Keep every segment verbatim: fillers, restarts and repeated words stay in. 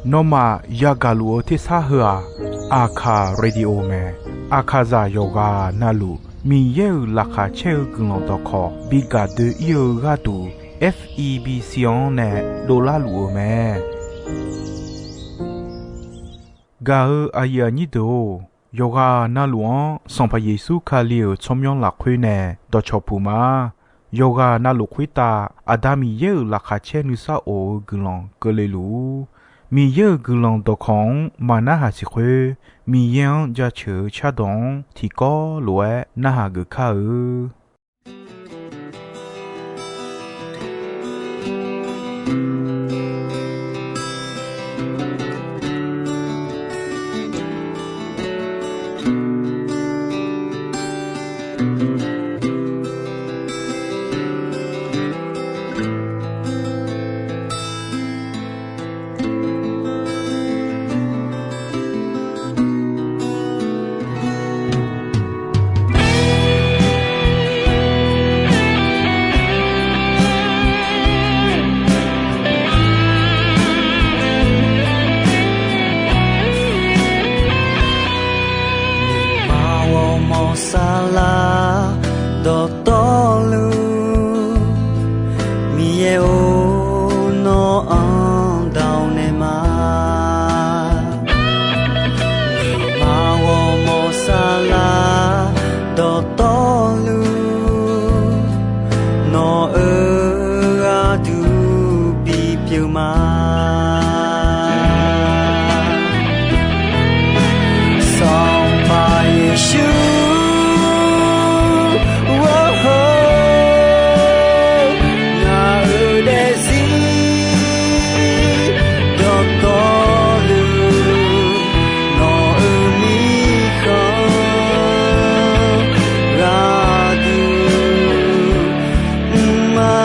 Nawmaf yagaq luf-eu tersar heu-aq, Aqkaq Radio mae. Aqkaqzaq yawqghaq navluf Miqyaer-euq laqkhaq caer-eu guiqlanq dawqkawq bi gaq doe-ir-eu gharduq, F E B C-anr nae dovlar luf-eu mae. Gaq-eu aqyuif aqnyir deuq-or, yawqghaq navluf-anr Sanqpaq Yeqsur Kali-euq tsawrmyanr lafkhoer nae dawqcawq puq ma. Yawqghaq navluf khoertav Aqda Miqyaer-euq laqkhaq caer nuisar of-eu guiqlanq keuvle luf-ur. Miqyaer-euq guiqlanq dawqkawq-anr maqnarhaq siq khoer, Miqyaer-anr jaceuq-eu cardawq-anr tiqkawv lof-aer narhaq geuf kar-eu. Maq ghawrmawr saflar dawqtawvluf, Miqyaer-or, nawr-anr dawq naeq ma. Maq ghawrmawr saflar dawqtawvluf, nawq-euq gharduq bipyeuf ma. Sanqpaq Yeqsur, ngaq-euq daefzir dawqtawvluf, nawq-euq mirkhanq gharduq mr ma.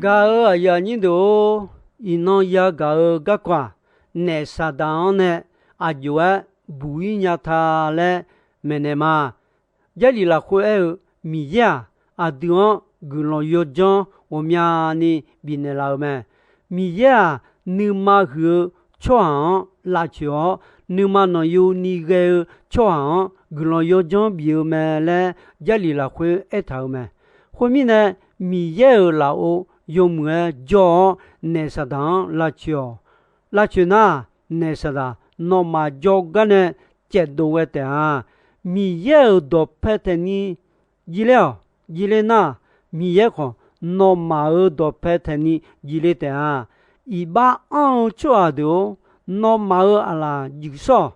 Gaq-euq aqyuif aqnyir deuq-or, iqnan yagaq-eu garkawv-aq, naef Saqdaq-anr nae aqjox-aer buq-ir nya ta laer maeqnaeq ma. Jarlif lafkhoer aer-eu, Miqyaer-aq, aqdui-anr guiqlanq yawdzanr ghawqmyani bifnaeq laf-euq mae. Miqyaer-aq, nuima huiq-eu tsawrhaq-anr lavcoeq-awr, nuima nanqyuni ghae-eu tsawrhaq-anr guiqlanq yawdzanr bif-eu mae laer Jarlif lafkhoer aertaq-euq mae. Khoermirnae, Miqyaer-euq lafov yawmuiq-aer jawr-awr, naef Saqdaq-anr lavcoeq-awq. Lavcoeq nar, naef Saqdaq nawmaf jawrgar nae caevdov ghae taef-a. Miqyaer-euq dawqpae taeqni jir ler-awq. Jir ler nar, Miqyaer khawf nawmaf-euq dawqpae taeqni jir ler taef-a. Iqbax anr-eu tsawrhaq deuq-or, nawmaf-euq aqlaf juif sawr-awq.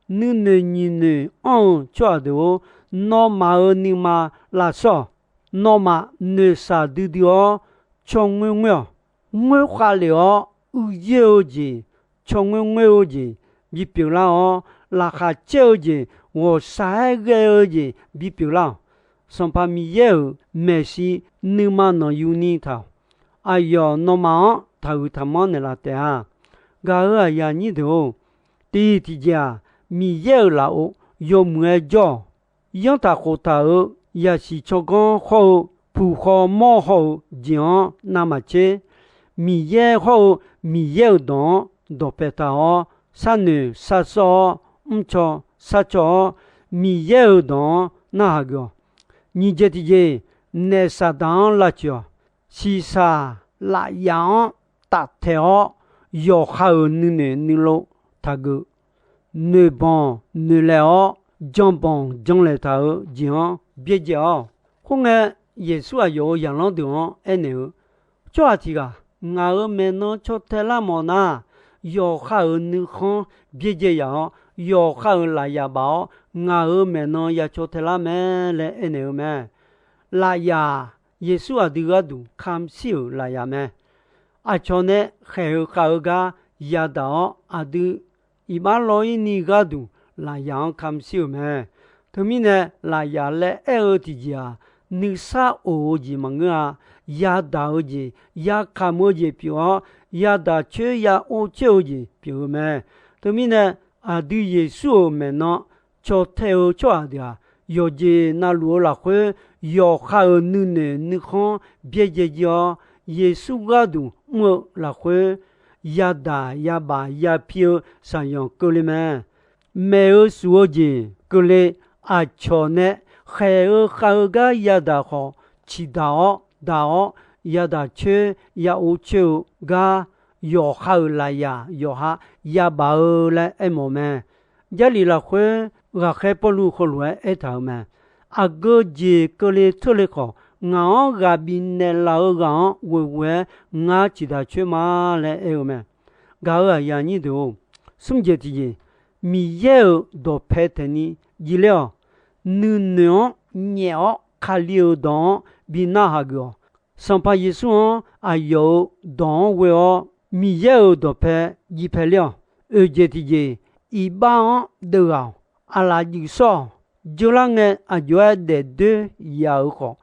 Nuinoeq nyiqnoeq anr-eu tsawrhaq deuq-or, nawmaf-euq nuima lavsawr-awq. Nawmaf noeqshaq duidui-awr caw ngoer ngoer-awq. Ngoer khavlef-awr uiqyaer-eu jeq, caw ngoer ngoer-eu jeq bipyeuf lar-awr, laqkhaq caer-eu jeq, ghawqshaq-aer ghae-eu jeq bipyeuf lar-awq. Sanqpaq Miqyaer-euq maeqshi nuima nanqyuni taq-awq. Aqyawf nawmaf-anr taqhuiq taqmanr naeqlaf taef-a. Gaq-euq aqyuif aqnyir deuq-or, tiq tiqjeq-aq, Miqyaer-euq lafov yawmuiq-aer jawr-awq. Yanr taq khof taq-euq yasiq tsawrganr hawr-eu, puq khaw mawr haw-eu jeq-anr navmaqtser, Miqyaer hawr-eu Miqyaer-euq dawq-anr dawqpae taq-awr, sharnoeq sharsawr-awr, mrcaw sharcaw-awr, Miqyaer-euq dawq-anr narhaq geuf-awq. Nyiq jeq tiqjeq, naef Saqdaq-anr lavcoeq-awq. Shiqshaq lafyaf-anr taftaeq-awr, yawqha-euq nuinoeq nuilov taqgeuf. Noeqbanq noeqlaeq-awr, janbanq janlaeq taq-euq jeq-anr byaerdzae-awq. Khoerngae, Yeqsur aqyawf-euq zaqlanr deuq-anr aernaeq-eu, Tsawrhaq tiq ghaq ngaq-euq maeqnan caw tae lar mawf nar, yawqha-euq nuikhanr byaerdzae yaf-awr, yawqha-euq lafyaf baf-awr, ngaq-euq maeqnan ya caw tae lar mae laer aernaeq-eu mae. Lafyaf-aq, Yeqsur aqdui gharduq kamq shir-euq lafyaf mae. Aqcawq nae khaeq-eu khav-eu gar yadaq-awr, aqdui iqbax law-ir ni gharduq lafyaf-anr kamq shir-euq mae. Teumirnae, lafyaf laer aer-eu tiqjeq-aq, nuisar of-eu jeq maqngeur-a. Yadaq-eu jeq, yakamq-eu jeq pyeuf-awr, yadaq coer ya or coer-eu jeq pyeuf-eu mae. Teumirnae, aqdui Yeqsur-euq maeqnan caw tae-eu tsawrhaq deuq-aq, yawqjeq navluf-eu lafkhoer yawqha-euq nuinoeq nuikhanr byaerdzae jir-awr, Yeqsur gharduq mr-eu lafkhoer yadaq yabaf yapir-eu shaqyanq keuvle mae. Maeq-eu shuf-eu jeq keuvle. Aqcawq nae khaeq-eu khav-eu gar yadaq khawf, ciqdaq-awr daq-awr, yadaq coer ya or coer-eu gar yawqha-euq lafyaf yawqha yabaf-eu laer aermawf-eu mae. Jarlif lafkhoer ghaqkhaer Pawrluv heulof-aer aertaq-euq mae. Aqgeu jeq keuvle teurle khawf, ngaq-anr ghaq bifnaeq laf-eu ghaq-anr ghoeghoe-aer ngar ciqdaq coer ma laer aer-eu mae. Gaq-euq aqyuif aqnyir deuq-or, smr jeq tiqjeq, Miqyaer-euq dawqpae taeqni jir ler-awq. Nuinoeq-anr nyaef-awr Kali-euq dawq-anr bi narhaq geuf-awq. Sanqpaq Yeqsur-anr aqyawf-euq dawq-anr ghoe-awr, Miqyaer-euq dawqpae jir pae ler-awq. Oeq jeq tiqjeq, iqbax-anr deuvghaq-awq. Aqlaf juif sawr-awq. Jeular ngae aqjox-aer daefdoer yaf-euq khawf,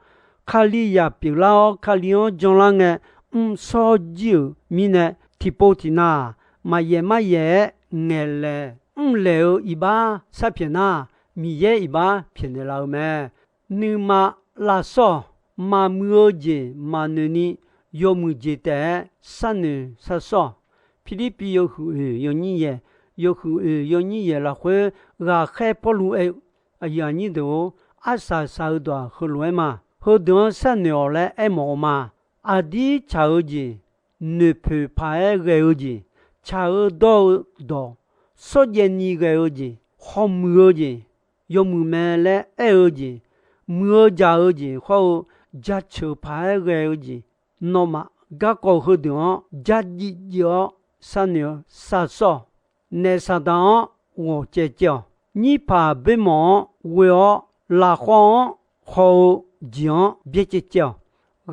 Kalizaq pyeuflar-awr Kali-anr janlar ngae mrshawr jir-euq mirnae, tiqpov tiqnav-aq, maqyaef maryaef-aer ngaeqlaeq mrlaeq-eu iqbax sharpyaeq nar, Miqyaer iqbax pyaeqnaeq laf-eu mae. Nuima lavshawr-awq. Maqmuiq-eu jeq maqnoeq ni yawmuiq jeq taef-aer sharnoeq sharshawr-awq. Pirlirpiv yawhuiq oeq yawnyir yaeq, yawhuiq oeq yawnyir yaeq lafkhoer ghaqkhaer Pawrluv aer-eu, aqyuif aqnyir deuq-or, arsaq saq-eu dawq-aq heulof-aer ma. Heudeuq-anr sharnoeq-awq laer aermawf-eu ma. Aqdir tsaq-eu jeq, noeqpoeq paq-aer ghae-eu jeq, tsaq-eu dawr-eu dawq, shawrjaev ni ghae-eu jeq, hawmuiq-eu jeq, yawmuiq mae laer aer-eu jeq, muiq-eu jaq-eu jeq hawr-eu jaceuq paq-aer ghae-eu jeq, nawmaf garkawv heudeuq-anr jarjif jif-awr sharnoeq-eu sharshawr-awq. Naef Saqdaq-anr ghawq caev caev-awq. Nyirpaq boermawq-anr ghoe-awr, lafkhawv-anr haw-eu jeq-anr byaercaev caev-awq.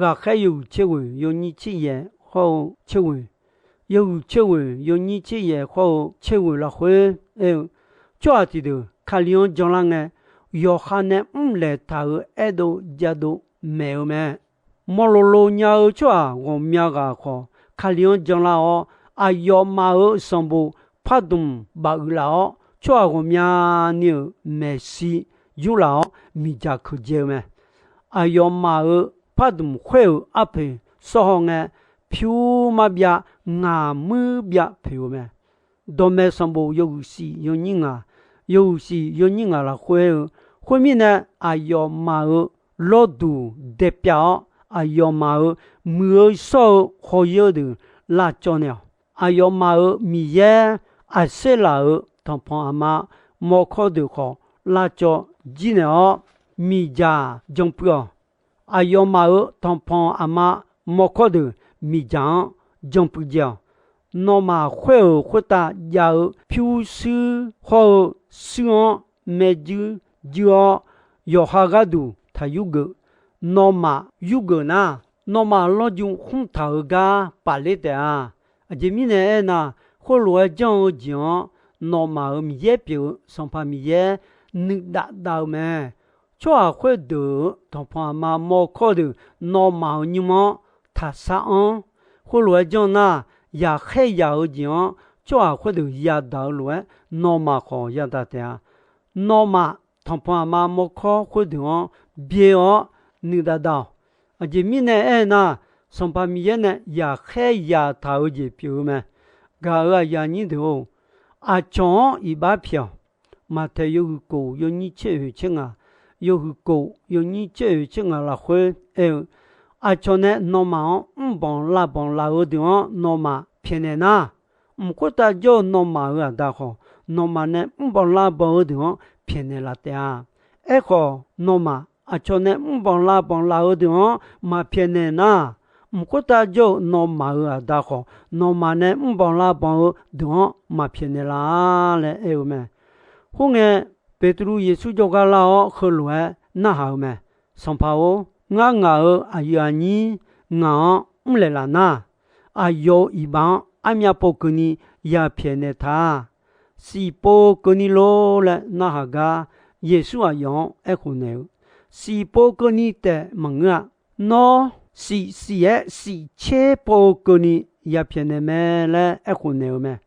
Ghaqkhaer yawhuiq tser ghoeq yawnyir tser yaeq hawr-eu tser ghoeq, yawhuiq tser ghoeq yawnyir tser yaeq hawr-eu tser ghoeq lafkhoer aer-eu, tsawrhaq tiqdeuq Kali-anr janlar ngae, yawqha nae mrlaeq taq-euq aerdov jadov maeq-eu mae. Mawrlolo nya-eu tsawrhaq ghawqmya ghaq khawf, Kali-anr janlar-awr, aqyawfmaf-euq sanqbof pardmq bafuiq laf-awr, tsawrhaq ghawqmyani-euq maeqshi yurlaf-awr, miqdzaq keuqdzae-eu mae. Aqyawfmaf-euq pardmq khoer-euq arpoeq sawrhaw ngae, pyur marbyav ngaq muir byav poeq-eu mae. Dawqmaeq sanqbof yawhuiq shif yawnyir ngaq, yawhuiq shif yawnyir ngaq lafkhoer-eu, khoermirnae, aqyawfmaf-euq lawrduq daepyav-awr, aqyawfmaf-euq muiq-eu shawr-eu hawyer deuq lavcawv naeq-awq. Aqyawfmaf-euq miqyaer Aqserlaf-euq tanqpanq aqma mawrkawr deuq khawf lavcawv jir naeq-awr, miqdzaq janpuiv-awq. Aqyawfmaf-euq tanqpanq aqma mawrkawr deuq miqdzaq-anr janpuiv dzae-awq. Nawmaf khoer-euq khoertav jav-eu pyurshuir hawr-eu shuir-anr maerjuir juir-awr, yawqha gharduq taq yurgeuf. Nawmaf yurgeuf nar, nawmaf lawrju khmr taq-eu gar pafler taef-a. Aqjeq mirnae aernar, khoerlof-aer janr-eu jeq-anr nawmaf-euq Miqyaer pyeuf-eu Sanqpaq Miqyaer nuidav dav-eu mae. Tsawrhaq khoerdeuq-euq tanqpanq aqma mawrkawr deuq nawmaf-euq nymr-anr taqsar anr. Khoerlof-aer janr nar, yaqkhaer yaq-eu jeq-anr tsawrhaq khoerdeuq yadaq-eu lof-aer, nawmaf khawf yadaq taef-a. Nawmaf tanqpanq aqma mawrkawr khoerdeuq-anr byae-awr nuidav dav-awq. Aqjeq mirnae aernar, Sanqpaq Miqyaer nae yaqkhaer yaq taq-eu jeq pyeuf-eu mae. Gaq-euq aqyuif aqnyir deuq-or, aqcawq-anr iqbax pyaeq-awq. Maqtaeq yawhuiq kof yawnyir tser oeq tser ngaq, yawhuiq kof yawnyir tser oeq tser ngaq lafkhoer aer-eu, aqcawq nae nawmaf-anr mrbanq lavbanq laf-eu deuq-anr nawmaf pyaeqnaeq nar, mq khoertav jawr-eu nawmaf-euq Aqda khawf, nawmaf nae mrbanq lavbanq-eu deuq-anr pyaeqnaeq laf taef-a. Aerkhawf, nawmaf aqcawq nae mrbanq lavbanq laf-eu deuq-anr maqpyaeqnaeq nar, mq khoertav jawr-eu nawmaf-euq Aqda khawf, nawmaf nae mrbanq lavbanq-eu deuq-anr maqpyaeqnaeq laf laer aer-eu mae. Khoerngae, Beqtuvluv Yeqsur jawrgar lar-awr heulof-aer narhaq-eu mae. Sanqpaq-or, ngar ngaq-euq aqyuif aqnyir ngaq-anr mrlaeq laf nar, aqyawf-euq iqbax-anr armyav pov keuvni yapyaeqnaeq ta. Siq pov keuvni lor laer narhaq gar, Yeqsur aqyawf-anr aerkhof naeq-eu, siq pov keuvni taef maqngeur-a. Nawr siq siq-aer siq tser pov keuvni yapyaeqnaeq mae laer aerkhof naeq-eu mae.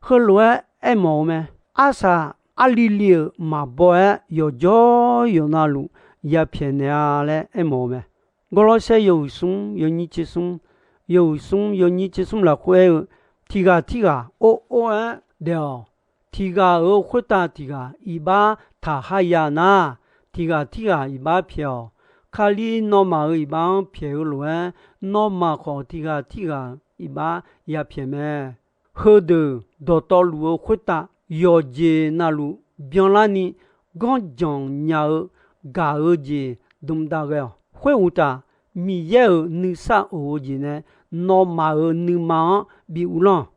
Heulof-aer aermawf-eu mae. Arsaq arli li-euq maqbaw-aer yawqjawr yawqnavluf yapyaeqnaeq-a laer aermawf-eu mae. Gawrlawrsaer yawhuiq smr yawnyir tser smr, yawhuiq smr yawnyir tser smr lafkhoer aer-eu, tiq ghaq tirghaq or or-aer daef-awq. Tiq ghaq-euq khoertav tiq ghaq iqbax taqkhar ya nar, tiq ghaq tirghaq iqbax pyaeq-awq. Kali nawmaf-euq iqbax-anr pyaeq-eu lof-aer, nawmaf khawf tiq ghaq tirghaq-euq iqbax yapyaeq mae. Heudeuq dawqtawvluf-eu khoertav yawqjeq navluf byanlarni ganrjanq nya-eu gaq-eu jeq dmdav ghae-awq. Khoeruqtaf, Miqyaer-euq nuisar of-eu jeq nae nawmaf-euq nuima-anr bi uvlanr-awq.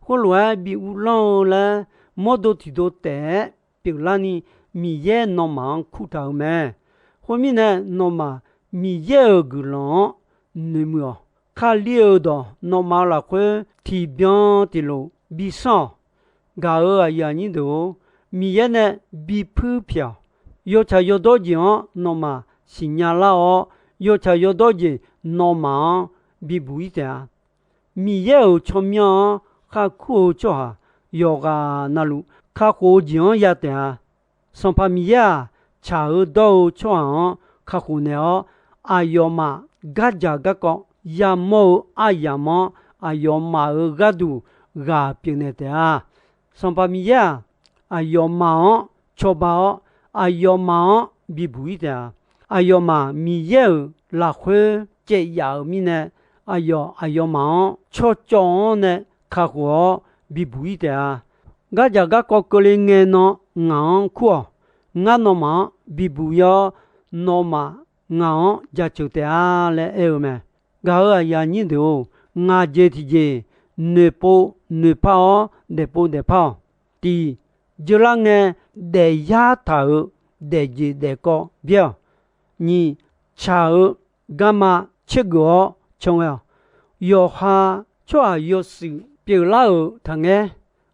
Khoerlof-aer bi uvlanr-eu laer mawrdo tiqdo taef-aer pyeuflarni, Miqyaer nawmaf-anr kurtaq-eu mae. Khoermirnae, nawmaf Miqyaer-euq guiqlanq-anr noeqmuiq-awq. Kali-euq dawq nawmaf-eu lafkhoer tiqbyan tiqlof bisanr-awq. Gaq-euq aqyuif aqnyir deuq-or, Miqyaer nae bipuir pyaeq-awq. Yawtsaq yawdawr jeq-anr nawmaf siqnya lar-awr, yawtsaq yawdawr jeq nawmaf-anr bibuq-ir taef-a. Miqyaer-euq tsawrmyanr-anr kharkur-eu tsawrhaq yawqghaq navluf kakhof-eu jeq-anr ya taef-a. Sanqpaq Miqyaer-aq, tsaq-eu dawr-eu tsawrhaq-anr kakhof naeq-awr, aqyawfmaf gardzaq garkawv yamawr-eu aryamq-anr aqyawfmaf-euq gharduq ghaq pyeufnaeq taef-a. Sanqpaq Miqyaer-aq, aqyawfmaf-anr cawba-awr, aqyawfmaf-anr bibuq-ir taef-a. Aqyawfmaf Miqyaer-euq lafkhoer caev yaf-euq mirnae, aqyawf aqyawfmaf-anr tsawrcawv-anr nae kakhof-awr bibuq-ir taef-a. Gardzaq garkawv keuvle ngae nan ngaq-anr kur-awq. Ngar nawmaf-anr bibuq-ir-awr, nawmaf ngaq-anr jaceuq taef-a laer aer-eu mae. Gaq-euq aqyuif aqnyir deuq-or, ngaq jeq tiqjeq noeqpov noeqpar-awr, daefpov daefpar-awq. Tiq, jeular ngae daef yar taq-euq daefjeq daefkawv byaer-awq. Nyiq, tsaq-eu garma tsergeuf-awr can ghae-awq. Yawqha tsawrhaq yawshuif pyeuflar-euq taqngaer.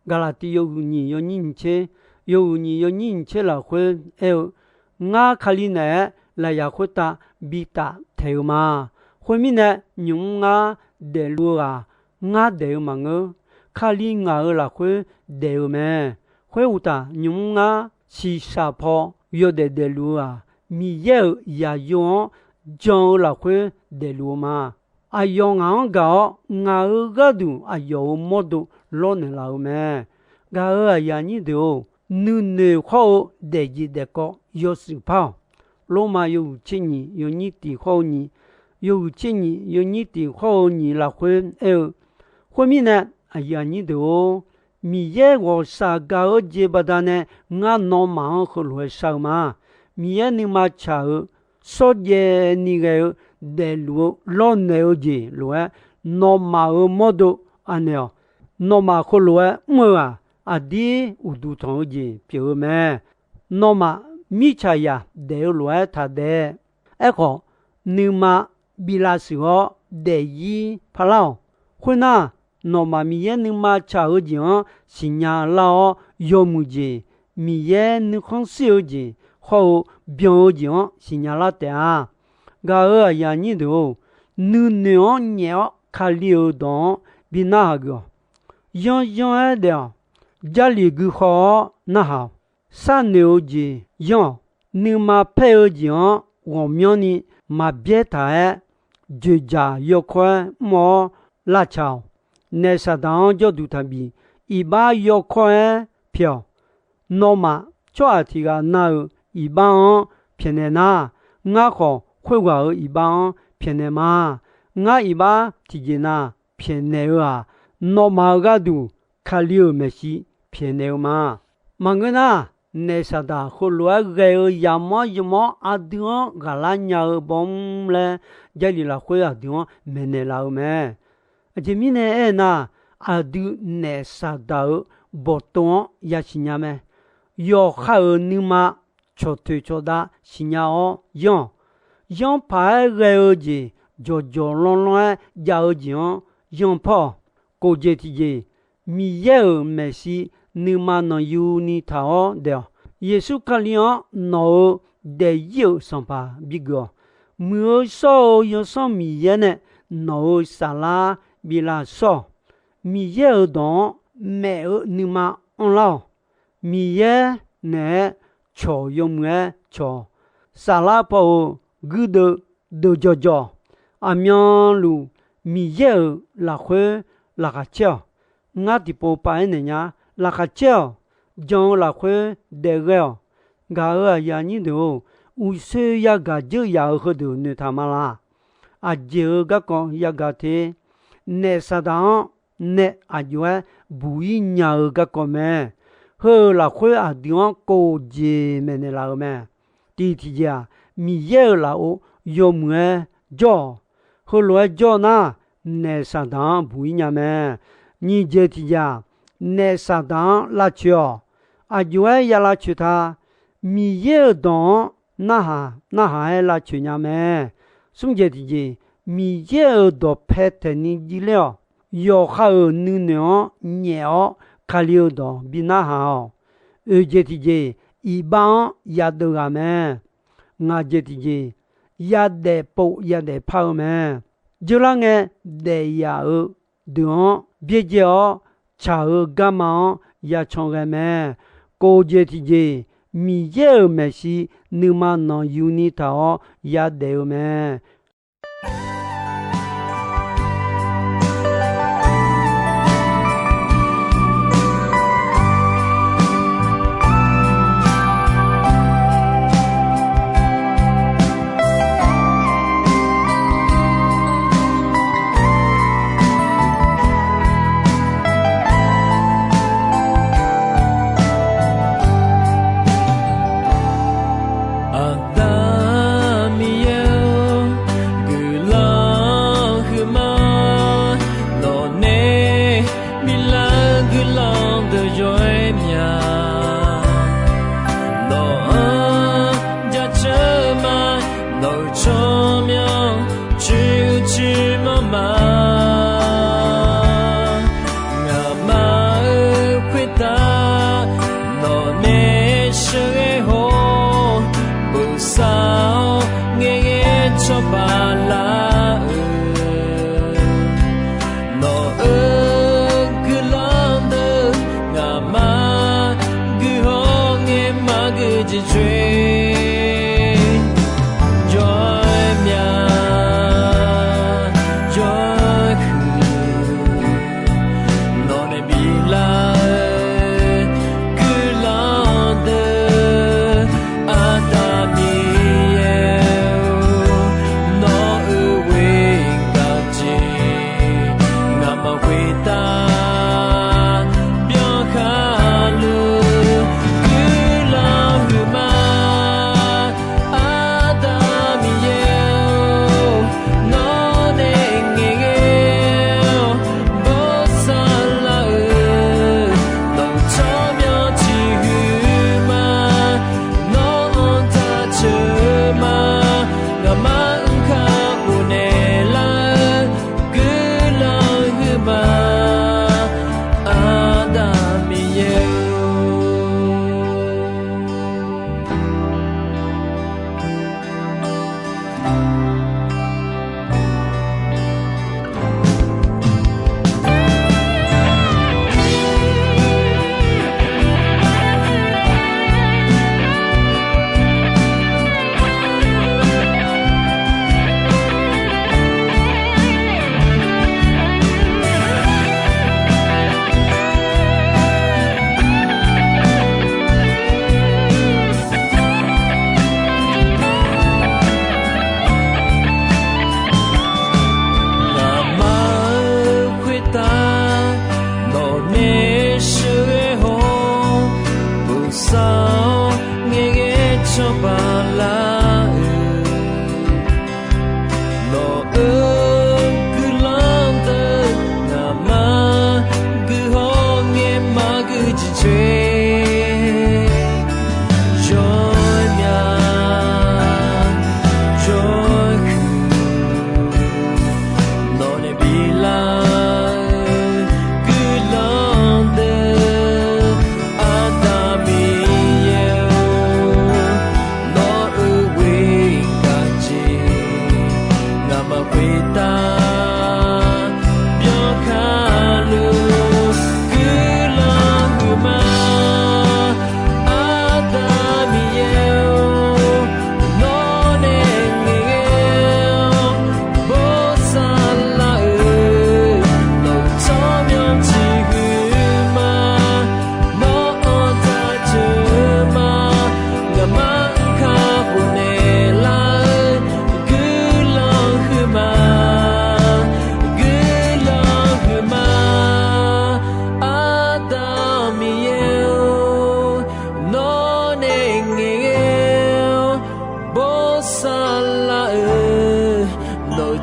Gaqlaqtiv yawhuiq nyiq yawnyir nyiq tser, yawhuiq nyiq yawnyir nyiq tser lafkhoer aer-eu, ngar Kali naeq-aer lafyaq khoertav bitaf taeq-eu ma. Khoermirnae, nymq-mr ngar daefluf-eu ghaq, ngar daef-eu maqngeur. Kali ngaq-euq lafkhoer daef-eu mae. Khoeruqtaf, nymq-mr ngar shiqshaq paw yawdaef daefluf-eu-aq, Miqyaer-euq yaqyo-anr jan-eu lafkhoer daefluf-eu ma. Aqyawf ngaq-anr gaq-awr, ngaq-euq gharduq aqyawf-euq mawrdo lawrnaeq laf-eu mae. Gaq-euq aqyuif aqnyir deuq-or, nuinoeq khawr-eu daefjeq daefkawv yawshuif par-awq. Lormav yawhuiq tser nyiq yawnyir tiq khawr-eu nyiq, yawhuiq tser nyiq yawnyir tiq khawr-eu nyiq lafkhoer aer-eu, khoermirnae, aqyuif aqnyir deuq-or, Miqyaer ghawqshaq gaq-eu jeq baqdanae ngar nawmaf-anr heulof-aer shar-eu ma. Miqyaer nuima tsaq-euq shawrjaev ni ghae-eu daefluf-eu lawrnaeq-eu jeq lof-aer, nawmaf-euq mawrdo anaeq-awq. Nawmaf heulof-aer mr-eu-aq, aqdir uqduq tanq-eu jeq pyeuf-eu mae. Nawmaf mirtsaqzaq daef-eu lof-aer taqdaef. Aerkhawf, nuima biflaf shuif-awr daefzir parlar-awq. Khoernar, nawmaf Miqyaer nuima tsaq-eu jeq-anr siqnya lar-awr, yawmuiq jeq, Miqyaer nuikhanr shir-eu jeq hawr-eu byan-eu jeq-anr siqnya lar taef-a. Gaq-euq aqyuif aqnyir deuq-or, nuinoeq-anr nyaef-awr Kali-euq dawq-anr bi narhaq geuf-awq. Yanryanr-aer daef-awq. Jarlif gui khaw-awr narhaq-awq. Sharnoeq-eu jeq yanr-awq. Nuima paer-eu jeq-anr ghawqmyanrni maqbyaer taq-aer, dzoeqdzaq yawkawr-aer mr-awr lavcaq-awq. Naef Saqdaq-anr jawrduq taqbif. Iqbax yawkawr-aer pyaeq-awq. Nawmaf tsawrhaq tiq ghaq na-euq iqbax-anr pyaeqnaeq nar, ngar khawf khoerghaq-euq iqbax-anr pyaeqnaeq ma. Ngar iqbax tiqjeq na pyaeqnaeq-eu-aq, nawmaf-euq gharduq Kali-euq maeqshi pyaeqnaeq-eu ma. Maqngeur nar, Naef Saqdaq heulof-aer ghae-eu yamawr yamawr aqdui-anr ghaqlar nya-eu bawmr laer, Jarlif lafkhoer aqdui-anr maeqnaeq laf-eu mae. Aqjeq mirnae aernar, aqdui Naef Saqdaq-euq bawqtov-anr yasiq nya mae. Yawqha-euq nuima cawqtoeq cawqdav siqnya-awr yanr-awq. Yanr paq-aer ghae-eu jeq, jawqjawq lanrlanr-aer jav-eu jeq-anr yanr pawr-awq. Kof jeq tiqjeq, Miqyaer-euq maeqshi nuima nanqyuni taq-awr daef-awq. Yeqsur Kali-anr nawq-euq daefzir-euq Sanqpaq bigeuf-awq. Muiq-eu shawr-eu Yawsanr Miqyaer nae nawq-euq saflar bi lavshawr-awq. Miqyaer-euq dawq-anr maef-eu nuima anrlar-awq. Miqyaer naeq-aer cawq yawmuiq-aer cawq-awq. Saflar paw-euq guirdeuv deuq jawqjawq, aqmyanluf Miqyaer-euq lafkhoer laqkhaq caer-awq. Ngar tiqpov pav-aer naeq nya, laqkhaq caer-awq. Jan-eu lafkhoer daef ghae-awq. Gaq-euq aqyuif aqnyir deuq-or, uqshoe yagaq dzeur yaf-euq heudeuq noeqtaq ma laq. Aqjeq-euq garkawv yagaq te. Naef Saqdaq-anr nae aqjox-aer buq-ir nya-eu garkawv mae. Heu-euq lafkhoer aqdui-anr kof jeq maeqnaeq laf-eu mae. Tiq tiqjeq-aq, Miqyaer-euq lafov yawmuiq-aer jawr-awq. Heulof-aer jawr nar, Naef Saqdaq-anr buq-ir nya mae. Nyiq jeq tiqjeq-aq, Naef Saqdaq-anr lavcoeq-awq. Aqjox-aer ya lavcoeq ta. Miqyaer-euq dawq-anr narhaq narhaq-aer lavcoeq nya mae. Smr jeq tiqjeq, Miqyaer-euq dawqpae taeqni jir ler-awq. Yawqha-euq nuinoeq-anr nyaef-awr Kali-euq dawq bi narhaq-awq. Oeq jeq tiqjeq, iqbax-anr yadeuv ghaq mae. Ngaq jeq tiqjeq, yadaef pov yadaef par-eu mae. Dzeurlar ngae, daef yaf-eu deuq-anr byaerdzae-awr, tsaq-eu garma-anr yacan ghae mae. Kof jeq tiqjeq, Miqyaer-euq maeqshi nuima nanqyuni taq-awr yadaef-eu mae. Aqda Miqyaer-or,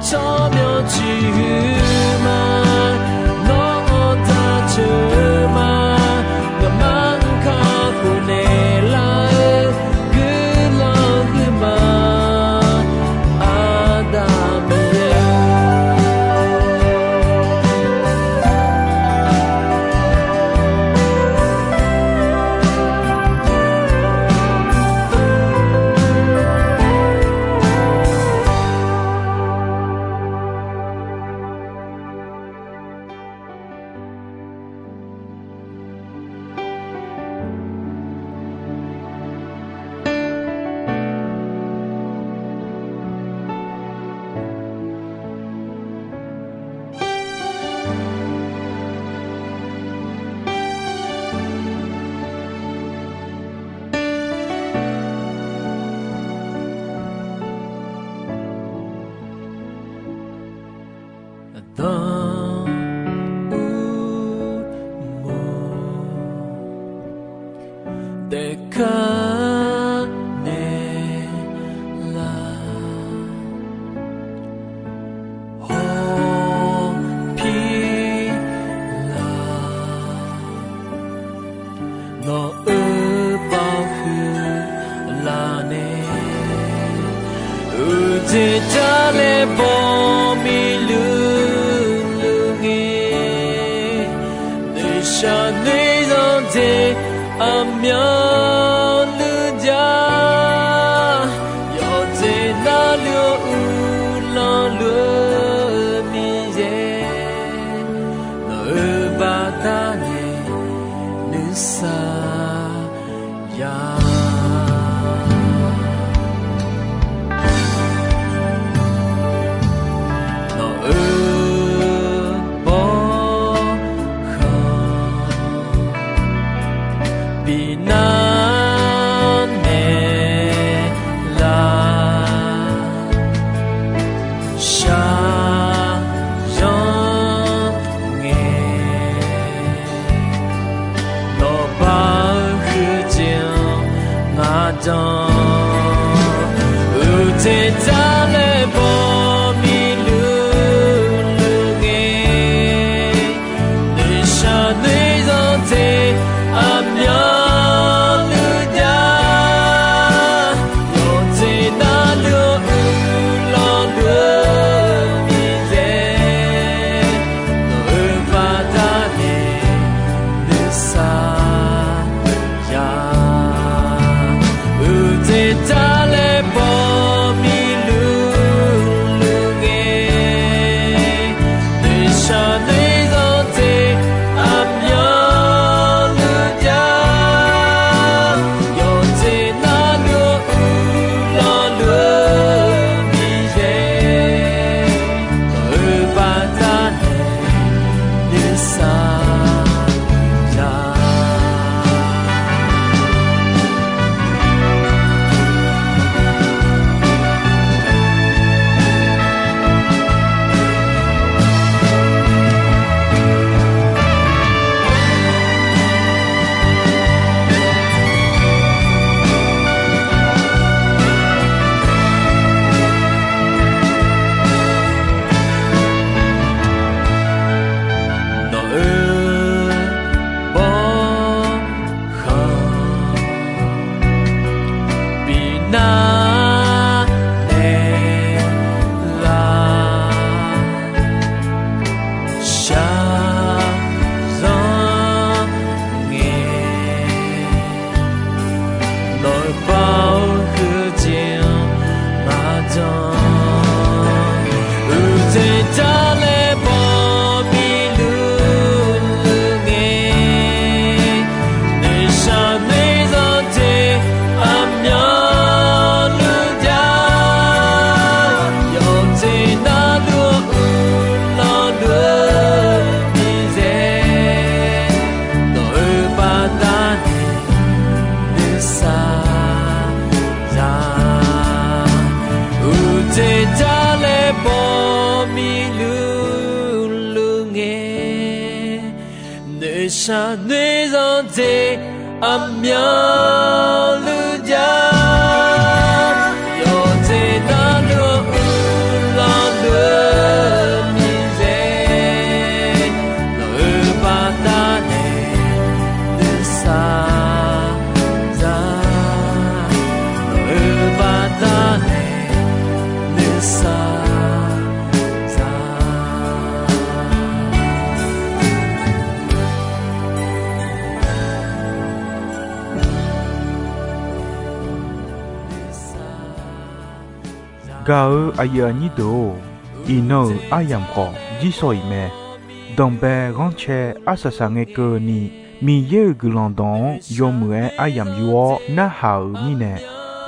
Tsawrmyanr ciqhuiq ma, nawr-anr taq ceuq ma, ngaqma-anr kakhof naeqlar-eu guiqlanq huiq ma, Aqda Miqyaer. Aqda Uqmov, daefkar naeqlaf, hawpir laf, nawq-euq baoq huiq laf nae, uqdzaeq jar laer bawmiq luf luf ngae, noeqshaq noeq zanqdzae aqmyanluf jav, yawqdzaeq navluf-eu uvlanr luf-eu Miqyaer, nawq-euq baqdanae nuisar ya. Nawq-euq bawrkhanq bi nar naeqlaf, shaqzanr ngae, nawq bar-eu huiqdzaeq-anr ngar jan, uqdzaeq jar laer bawmiq luf luf ngae, noeqshaq noeq zanqdzae aqmyanluf jav, yawqdzaeq navluf-eu uvlanr luf-eu Miqyaer, nawq-euq baqdanae nuisar ya. Uqdzaeq jar laer bawmiq luf luf ngae, noeqshaq noeq zanqdzae aqmyanluf jav, yawqdzaeq navluf uvlanr luf-eu Miqyaer, nawq-euq baqdanae nuisar ya. Nawq-euq bawrkhanq bi nar naeqlaf, shaqzanr ngae, nawq-euq baoq huiqdzaeq-anr ngar jan, uqdzaeq jar laer bawmiq luf luf ngae, noeqshaq noeq zanqdzae aqmyanluf jav, yawqdzaeq navluf uvlanr luf-eu Miqyaer, nawq-euq baqdanae nuisar ya. Uqdzaeq jar laer bawmiq luf luf ngae, noeqshaq noeq zanqdzae aqmyanluf jav, yawqdzaeq navluf uvlanr luf Gaq-eu aqyuif aqnyir deuq-or, iqnan-euq aryamq khawf jirsawq iq mae. Danqbae ghanrcae arsaq saq ngae keuvni, Miqyaer-euq guiqlanq dawq-anr yawmuiq-aer aryamq yur-awr narhaq-euq mirnae,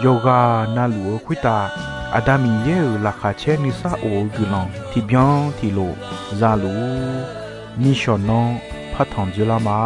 yawqghaq navluf-eu khoertav Aqda Miqyaer-euq laqkhaq caer nuisar of-eu guiqlanq tiqbyan tiqlof za luf-ur. Nishawq nanr partanq dzoerlar ma.